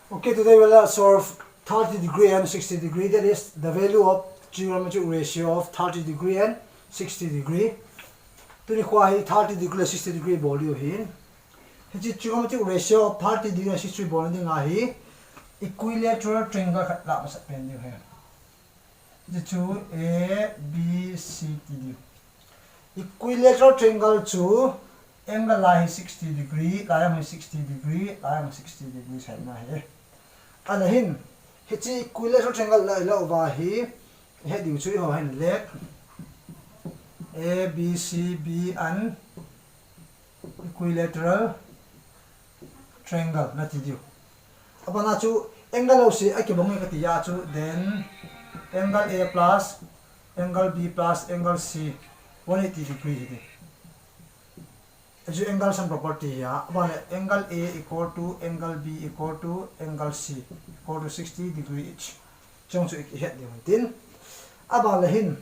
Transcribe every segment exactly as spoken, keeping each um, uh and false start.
Okay, today we'll uh, solve thirty degree and sixty degree, that is the value of trigonometric ratio of thirty degree and sixty degree. Tuni kho hi thirty degree le sixty degree bol diu ahin. Hiche trigonometric ratio of thirty degree and sixty degree bol ding ahi equilateral triangle khat la masat pen diu ahi. Hiche chu A B C ti diu. Equilateral triangle chu angle lai hi sixty degree, lai hi sixty degree, lai hi sixty degree saina ahi. Ana hin, hiche equilateral triangle la ilo va hi, he diu chu iho hin leg A B C B an equilateral triangle nati diu. Abana chu angle lo si akibang e kati a chu, then angle A plus angle B plus angle C one eighty degree hi di. Achu angle sum property hi a, abana angle A equal to angle B equal to angle C equal to sixty degree each. Chong chu ihet diu tin. Abana hin,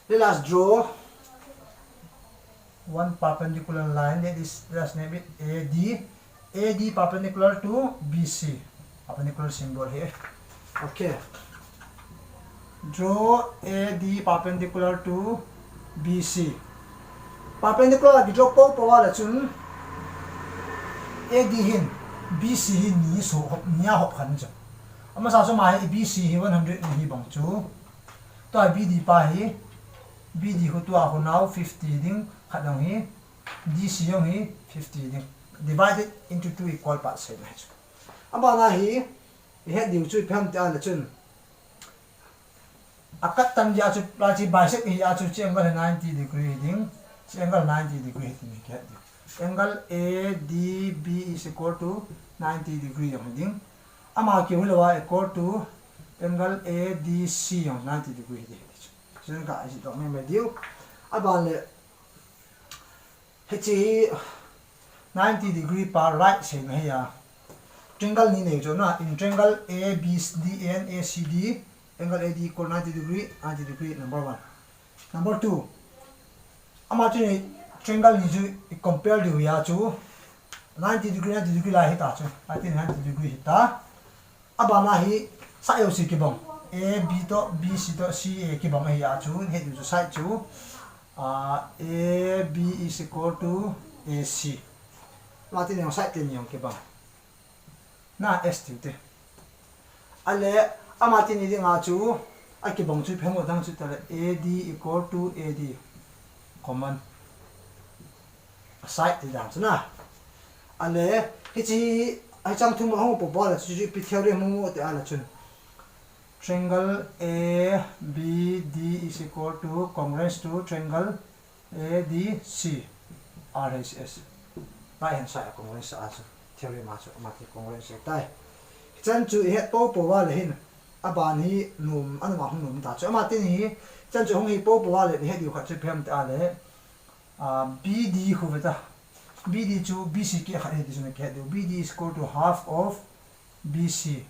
let us draw one perpendicular line, that is, let us name it A D. A D perpendicular to B C. Perpendicular symbol here. Okay. Draw A D perpendicular to B C. Perpendicular ki draw po po wala chun A D hin B C hin ni so hop, ni a hop khan chu. Amasa chu ma hi B C hi one hundred ni hi bang chu. Tua B D pa hi, B D khu tua khu nau fifty ding, khat dang hi, D C jong hi fifty ding. Divided into two equal part sei na hi chu. Abana hi, ihet diu chu ipi ham ti a le chun. Akat tan dia chu, la chi bisect hi a chu, chi angle hi ninety degree ding, chi angle ninety degree hi ti ni kihet diu. Angle A D B is equal to ninety degree jong hi ding. Ama kiu hi lo a equal to angle A D C jong ninety degree hi ding. Chun ka isi dok mai mai diu. Aban le, hiche hi ninety degree pa right sei na hi a. Triangle ni nei chu na, in triangle A B D and A C D, angle A D equal ninety degree, ninety degree number one. Number two, ama chu ni triangle ni chu i compare diu hi a chu, ninety degree, ninety degree lai hi ta chu, ninety, ninety degree hi ta. Abana hi side jouse kibang. A B to B C to C A kibang ahi a chu, he diu chu side chu, ah, A B is equal to A C. Ama teni jong side teni jong kibang. Na S tiu te. Ale, ama teni dinga chu, akibang chu ipi ham dang chu ta le A D equal to A D. Common. Side ti dan chu na. Ale, hiche hi, hichang thum ahung po po le chu, chu ipi theorem mu mu ti a le chun. Triangle A B D is equal to congruence to triangle A D C R H S. Right hand side a congruence a chu. Theorem a chu, ama ti congruence tai. Hichan chu ihet po po va le hin. Aban hi nom, anom a hung nom ta chu. Ama teni hi, hichan chu hung hi po po va le, ihet diu khat chu ipi ham ti a le. Ah, B D khu ve ta. B D chu B C keh khat hi ti chu na kihet diu. B D is equal to half of B C.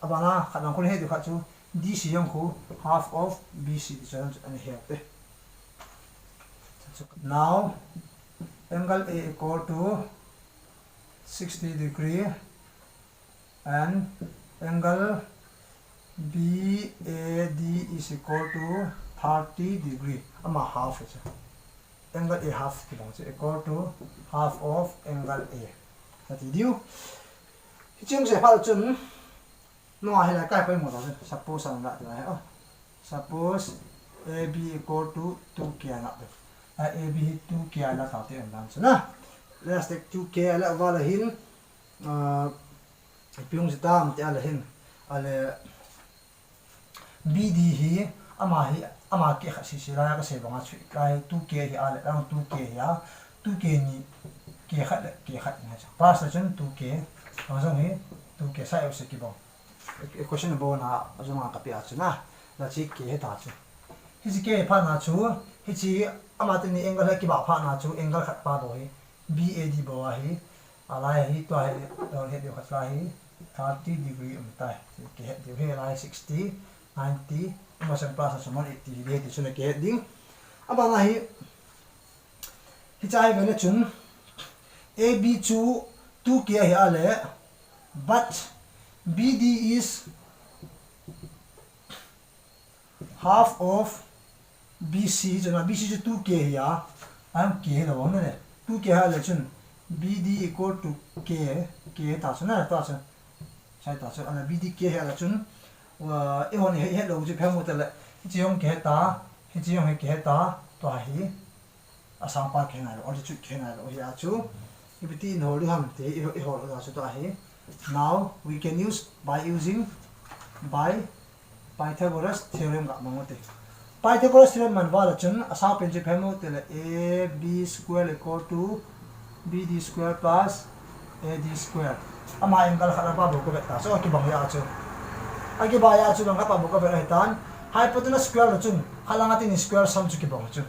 Abana khat lang khu le he diu khat chu D C jong khu half of B C ti chu ana he te. Now, angle A equal to sixty degree and angle B A D is equal to thirty degree. Ama half chu. Angle A half kibang chu equal to half of angle A. Ati diu. Hiche jong sei phat chun, nunga hilai kai poimo ta chu. Suppose ana ti lai, oh. Suppose A B equal to two K ana ti. A, A B hi two K ana ta ti dan chu na. Let's take two K ala va le hin, ah, ipi hung ji tam ti a le hin. Ale, B D hi, ama hi, ama keh khat sisi lai a ka sei banga chu, lai two K hi a le, lang two K hi a, two K ni, K khat le, K khat ni a chu. Plus le chun two K, bang jong hi, two K side jouse kibang. Equation bol na, a jong a ka pe a chu na, la chi K hi ta chu. Hiche K hi phat na chu, hiche ama teni angle hi kibah phat na chu, angle khat pa bou hi, B A D bou ahi, a lai hi, tua hi, dol hi, diu khat lai hi, thirty degree um tai. Kihet diu hi, lai sixty, ninety, ama sang plus a suman eighty hi, ti chu na kihet ding. Abana hi, hiche hi ve na chun, A B chu two K ahi a le, but B D is half of B C, chuna B C chu two K hi a, am K hi lo, ne? Two K hi a le chun B D equal to K, K ta chu, ne, ta chu. Sai ta chu, ana B D K hi a le chun, wa, i hon he, he lo chu phem u te le, hichi hong ke ta, hichi hong he ke ta, tua hi. Asang pa kihe nai lo, altitude kihe nai lo hi a chu. Ipi ti in hol ding ham ti i, i hol a chu tua hi. Now we can use by using by Pythagoras theorem ga mang u te. Pythagoras theorem man val a chun asang pen chu phem u te le A B square equal to B D square plus A D square. Ama angle khat a pa bu ka vet ta chu, a kibang ya chu. A kibang ya chu bang khat pa bu ka vet ahi tan. Hypotenuse square lo chun khat lang a tin square sum chu kibang chu.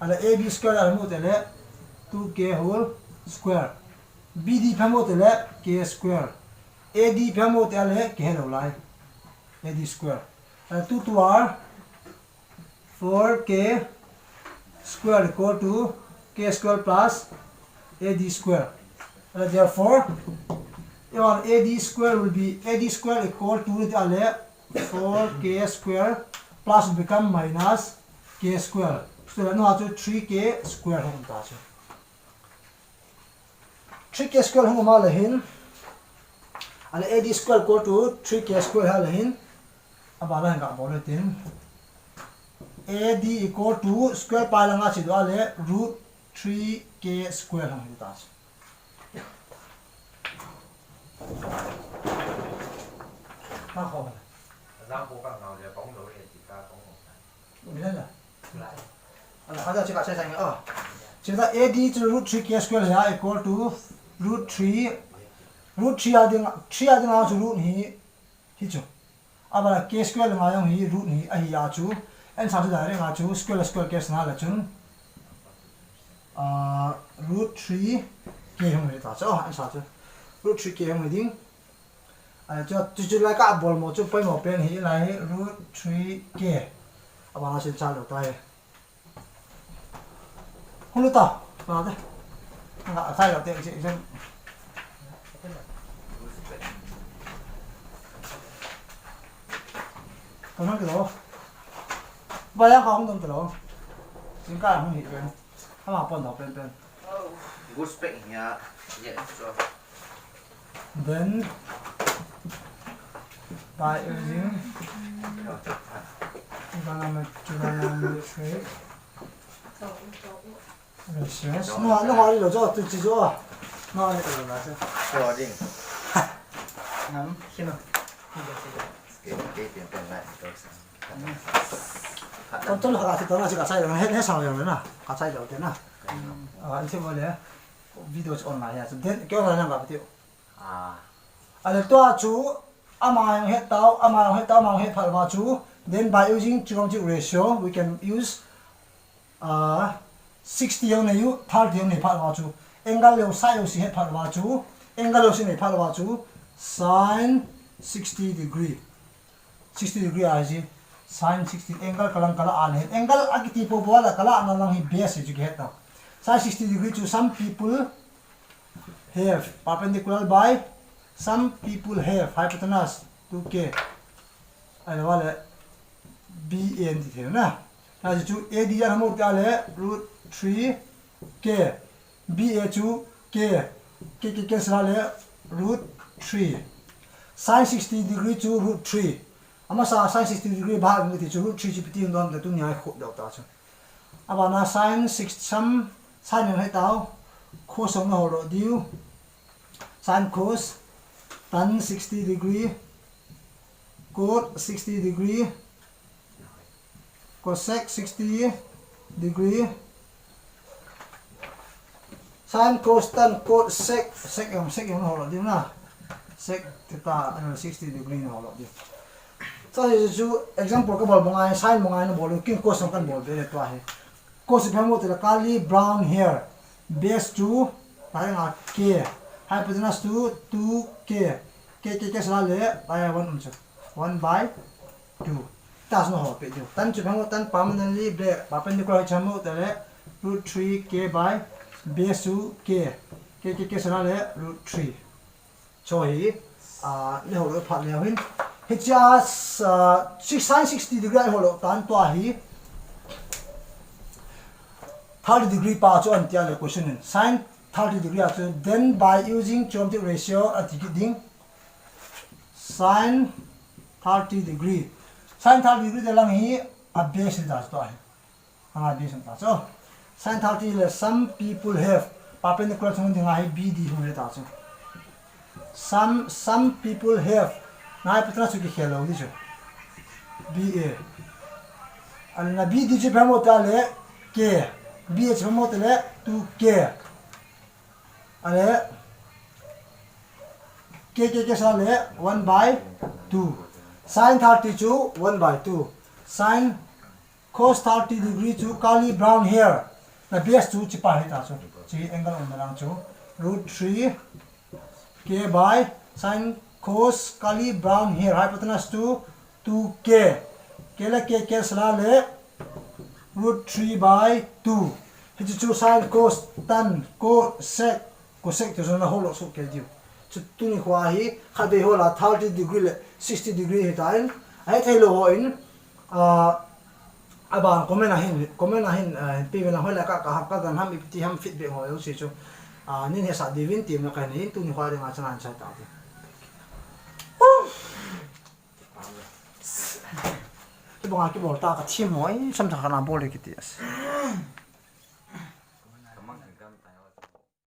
A le A B square a le mu te le two K whole square. B D phem u te le K square. A D phem u te le K he lo lai. A D square. A le two two are four K square equal to K square plus A D square. A le therefore, your A D square will be, A D square equal to a le four K square plus become minus K square. So, la no chu three K square hung ta chu. Three K square hung ma le hin. A le A D square equal to three K square ha le hin. A ba la hin ga bol le tin. A D equal to square pa la nga chi do a le root three K square hung hi ta chu. Na ho. Zang ko ka ngau le kong lo le ti ka kong lo. Umi la la. Ala, hada chika sai sai nge, ah. Chida A D chu root three K square ya equal to root three. Root three a ding, three a ding a chu root hi, hi chu. A ba la K square nga jong hi root hi, a hi a chu. Answer chu direct a chu square, square cancel na la chun. Ah, root three K hung hi ta chu. Ah, answer chu. Root three K hung hi ding. A chu, chu, chu lai ka bol mo chu poimo pen hi lai hi root three K. A ba na sin cha lo ta hi. Hulu ta, ba de. Nga sai lo te, exam. Ka nang ke lo. Ba ya ka hung dong te lo. Sin ka hung hi pen. Ama pon do pen pen. Good spec nia, yeah, so. Then, by using trigonomet-, trigonometric ratios. No, no, hoi lo, jo, tu chi jo. No, ni lo la se. So, ding. Ngam, kino. Ke, ke, ke, ke, na, to sa. Ton ton ka si to na, si ka sai na, he, he sa na, ka sai lo te na. Ah, an se mo le. Video chu online a chu. Then, kei online a ka video. Ah. A le tua chu, ama jong het tau, ama jong het tau, ama jong het phat uva chu. Then by using trigonometric ratio, we can use, ah, sixty jong nei u, thirty jong nei phat uva chu. Angle lou, side lou si het phat uva chu. Angle lou si nei phat uva chu. Sine sixty degree. Sixty degree a hi, sine sixty, angle kalang kala a le. Angle a kiti po po la kala na lang hi base hi chu kihet ta. Sine sixty degree chu some people have perpendicular by, some people have hypotenuse two K. Ahilou le B A ti thei na. Na chu A D a hamo ta le root three K. B A chu K, K, K, K sila le root three. Sine sixty degree chu root three. Amasa sine sixty degree ba nge ti chu root three chu piti hung don ta tu nia khu deu ta chu. Abana sine six sam, sine nge tau, cos hung na ho lo diu. Sine cos, tan sixty degree, cot sixty degree, cosec sixty degree. Sine, cos, tan, cot, sec, sec jong, sec jong na ho lo diu na. Sec theta, ano, sixty degree na ho lo diu. Sa chu example ka bol bang a, sine bang a na bol, kin cos jong kan bol be le tua hi. Cos phem mo te la curly brown hair. Base chu, ta nga K. Hypotenuse chu two K. K, K, K sila le, ta one um chu. One by two. Tan chu na ho pe diu. Tan chu phem mo, tan permanently black, perpendicular hi chamo te le, root three K by base chu K. K, K, K sila le, root three. Cho hi, Ah, le ho lo phat le hin. Hichia, ah, six, sine sixty degree a ho lo tan tua hi. Thirty degree pa chu an tia le question in. Sine thirty degree a chu, then by using geometric ratio a ti kit ding. Sine thirty degree. Sine thirty degree te lang hi a base ta chu tua hi. Anga B sum ta chu. Sine thirty le some people have. Perpendicular chung dinga hi B D hung le ta chu. Some, some people have. Ngai patna chu kikhel lo di chu. B A. An na B D chu pemo ta le K. B A chu pemo ta le two K. Ale K K K sa le one by two. Sine thirty chu one by two. Sine cos thirty degree chu curly brown hair. Na base chu chi pa hi ta chu. Chi angle on na lang chu. Root three K by sine cos curly brown hair. Hypotenuse chu two K. K le K cancel le root three by two. Hichu chu sine cos tan cosec cosec chu na ho lo su ke diu. Chu tuni khua hi khatvei ho la thirty degree le sixty degree hi ta in. Ahithei lo ho in, ah, aban comment a hin, comment a hin, ah, pe ve na ho la ka, ka, ka gan ham ipti ham feedback ho lo si chu. Ah, nin he sa divin ti me ka hin tuni khua ri ma chana chai ta ti. Kibang a kibol ta ka thim ho, eh, sam sa ka na bol le kiti as.